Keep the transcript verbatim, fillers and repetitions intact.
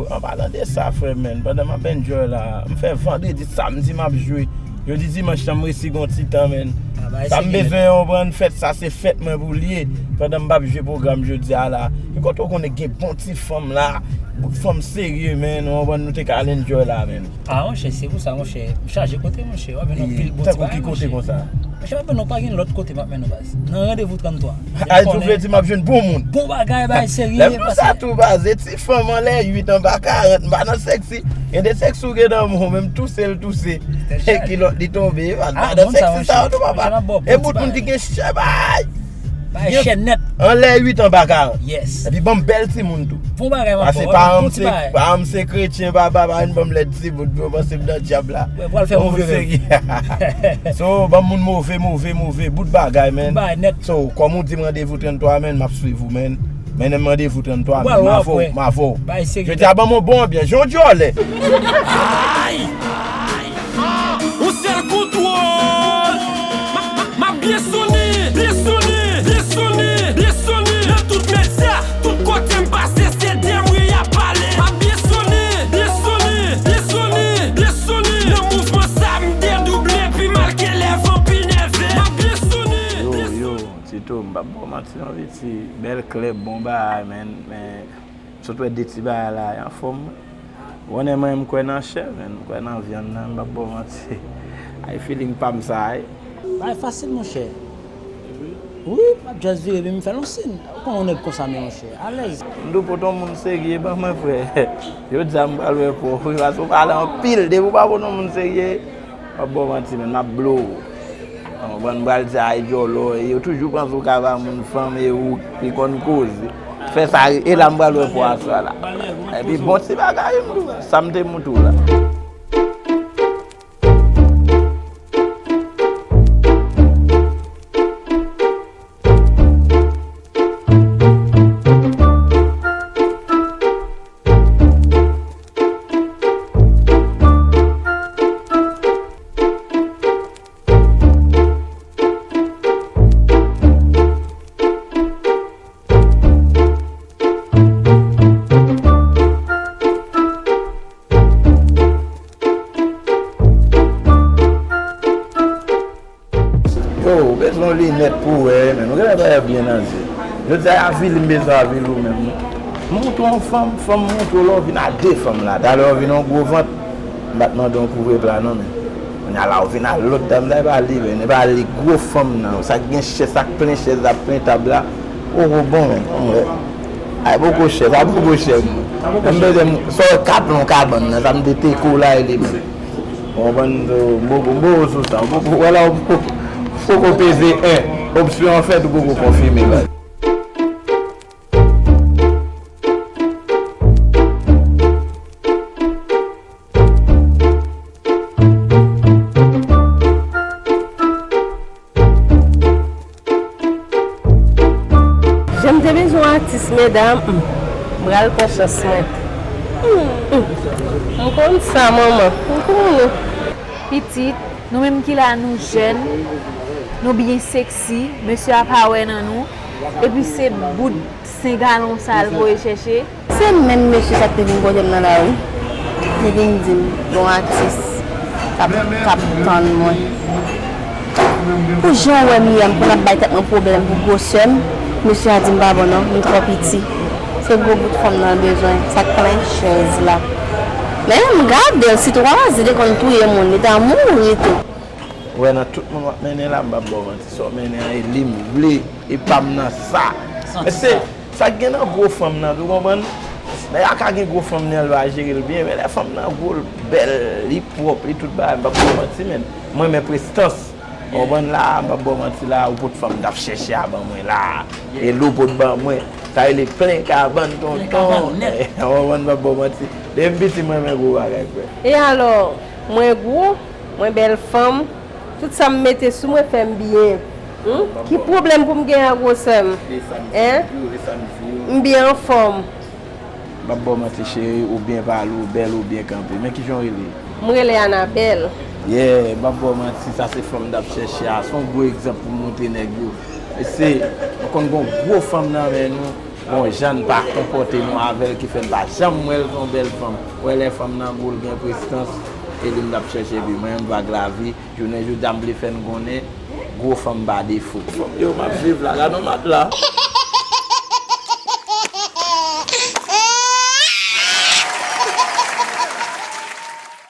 An palan de sa, frè, menn, pandan m ap enjoy la, m fè vandredi, samdi m ap jwe. Jodi dimanch lan, m resi gon ti tan, menn. Sa m bezwen, w konprann, fèt sa, se fèt mwen pou l ye. Pandan m p ap jwe pwogram jodi a la. Ki kote w konnen gen bon ti fanm la, bout fanm serye, menn, w konprann, nou te ka al enjoy la, menn. Ah, monchè, se pou sa, monchè. M chaje kote, monchè. W ap jwenn anpil bon ti bagay, monchè. Tankou ki kote konsa? Monchè, m ap mennen w, pa gen lòt kote m ap mennen w, baz. Nan randevou trannntwa. Ay, tou vle di m ap jwenn bon moun. Bon bagay, bagay serye. Lè m di w sa tou, baz, e ti fanm anlè uit anba karant, m pa nan sèksi. Gen de sèksi w gen nan men w, menm touse l touse. E kilòt li tonbe, baz. M pa nan sèksi sa yo tou, papa. E bout moun ki gen chè, bay. Bay chè nèt. Anlè uit anba karant. Yes. Epi ban m bèl timoun tou. Bon bagay, man. Paske paran m se, paran m se kretyen, papa, pa vin ban m lèd timoun, yo panse m nan dyab la. Pral fè move rèv. So, ban m moun move, move, move, bout bagay, man. Bout bagay nèt. So, kòm ou di m randevou trannntwa, man, m ap swiv ou, man. Mennen m randevou trannntwa, man. M avè w, m avè w. Jodi a ban m yon bon anbyans, jan w di w lè. Ay! Yon sèl kontwòl. M ap byen sonnen, byen sonnen, byen sonnen, byen sonnen. Nan tout medya, tout kote m pase, se de m wi y ap pale. M ap byen sonnen, byen sonnen, byen sonnen, byen sonnen. Nan mouvman sa, m dedouble, pi mal ke lè van pi nève. M ap byen sonnen. Yo, yo, Tito, m p ap ba w manti non, piti. Bèl klèb, bon bagay, man. Men, sot wè de ti bagay la, y anfòm. Ou konnen mwen, m kwè nan chè, man, m kwè nan vyann nan, m p ap ba w manti. Ay, feeling pa m sa, ay. Bagay fasil, monchè. Wi, m ap just vire, epi m fè l yon siy. Ou konnen yon nèg konsa, men monchè, alèz. M tou pot yon moun serye, ban mwen, frè. Jodi a, m pral wè pòv, wi, paske ou pale anpil, depi ou pa pot yon moun serye, m p ap ba w manti, man, m ap blow ou. Ou konprann, m pral di, "Ay, djòlò, e yo toujou panse w ka ba moun fanm, e ou ki konn koze." Fè sa, e la m pral wè pou aswè la. Epi bon ti bagay, m tou, sa m te moutou la. Yo, ou bezwen yon linèt pou wè, men nou genlè pa wè byen nan zye. Jodi a, avili m bezwen avili w menm. M montre w yon fanm, fanm montre w lè w vin a de fanm la. Talè w vin yon gwo vant, m pa t mande w kouvre pla non, men. Kounye a la, w vin a lòt dam, sa e pa li, men. E pa li, gwo fanm nan. Sa k gen chè, sa k plen chèz la, plen tab la. Poko bon, men. Ay, poko chè, sa poko chè, mwen. M bezwen, sa w ka plen yon kabann nan, sa m te teke w la, e li menm. Ou konprann, m poko, m poko sou sa, m poko, wè la, ou poko, poko peze en. Opsyon an fèt, ou poko konfime, baz. Jan m te bezwen yon atis, medam, m pral pran chans mwen. M konn sa, manman, m konnen. Pitit, nou menm ki la, nou jèn, nou byen seksi, mesye a pa wè nan nou, epi se bout sen galon sa l voye chèche. Se menm mesye sa k te vin kote m nan lari. Li vin di m, gon atis k ap, k ap tann mwen. Pou jan w wè m ye a, m konn ap bay tèt mwen pwoblèm pou gwosè m. Mesye a di m pa bon non, m twò piti. Se gwo bout fanm nan l bezwen, sa k plen chèz la. Men m gade l, si twazi te konn touye moun, li ta mouri tou. Ou wè nan tout moun w ap mennen la, m p ap ba w manti, sa w mennen an e li m vle, e pa m nan sa. Men se sa k gen nan gwo fanm nan tou, konprann? Nèg la ka gen gwo fanm nan, l va jere l byen, men lè fanm nan gwo, l bèl, li pwòp, li tout bagay, m p ap ba w manti, men m renmen prestans. Ou konprann la, m p ap ba w manti la, ou pot fanm m t ap chèche a ban mwen la. E li w pot ban mwen. Sa rele plen kabann tonton. Ou konprann, m p ap ba w manti. Depi m piti, m renmen gwo bagay, frè. E alò, mwen gwo, mwen bèl fanm, tout sa m mete sou mwen fè m byen. Ki pwoblèm pou m gen ak gwosè m? Hein? M byen anfòm. M p ap ba w manti, cheri, ou byen pale, ou bèl, ou byen kanpe. Men kijan w rele? M rele Anabèl. Yeah, m p ap ba w manti, sa se fanm m t ap chèche a. Se yon gwo egzanp pou m montre nèg yo. Mesye, nou konn gen yon gwo fanm nan men nou, Bon, jan n pa konpòte nou avè l ki fè n pa janm wè l se yon bèl fanm. Wè lè fanm nan gou l gen prestans, e li m t ap chèche epi mwen menm vag lavi, jounen jodi a m vle fè n konnen gwo fanm pa defo. Fanm yo m ap viv la, gad yon matla.